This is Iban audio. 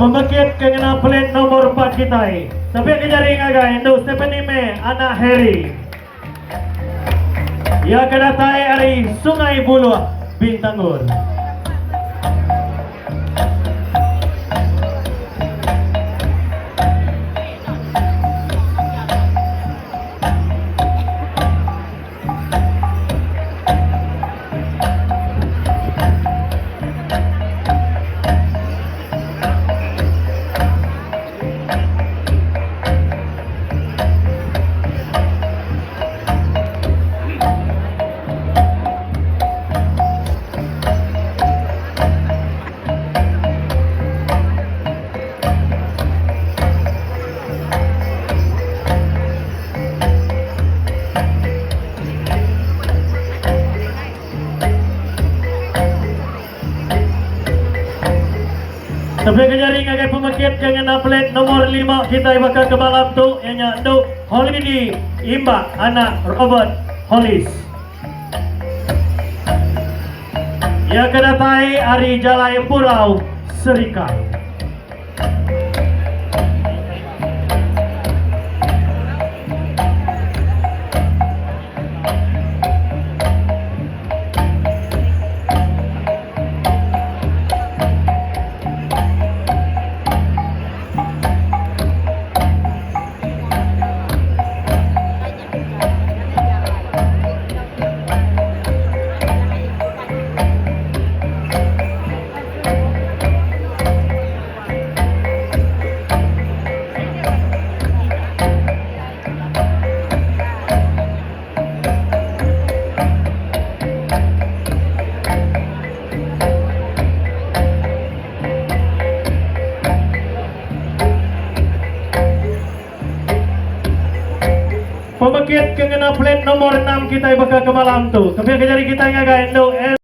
Pemekit ke ngena pelit nombor empat kitai. Tapi ke jari ngagai Endu Stephanie May anak Harry. Iya ke datai ari Sungai Buluh, Bintangor. Tebing ke jari ngagai pemekit ke ngena plat nomor lima kitai baka ke malam tu iya nya Endu Holiday Imbak anak Robert Hollis. Iya ke datai ari Jalai Empurau, Serikai. Pemekit ke ngena plat nombor enam kitai baka ke malam tu. Kepia ke jari kitai ngagai Endu.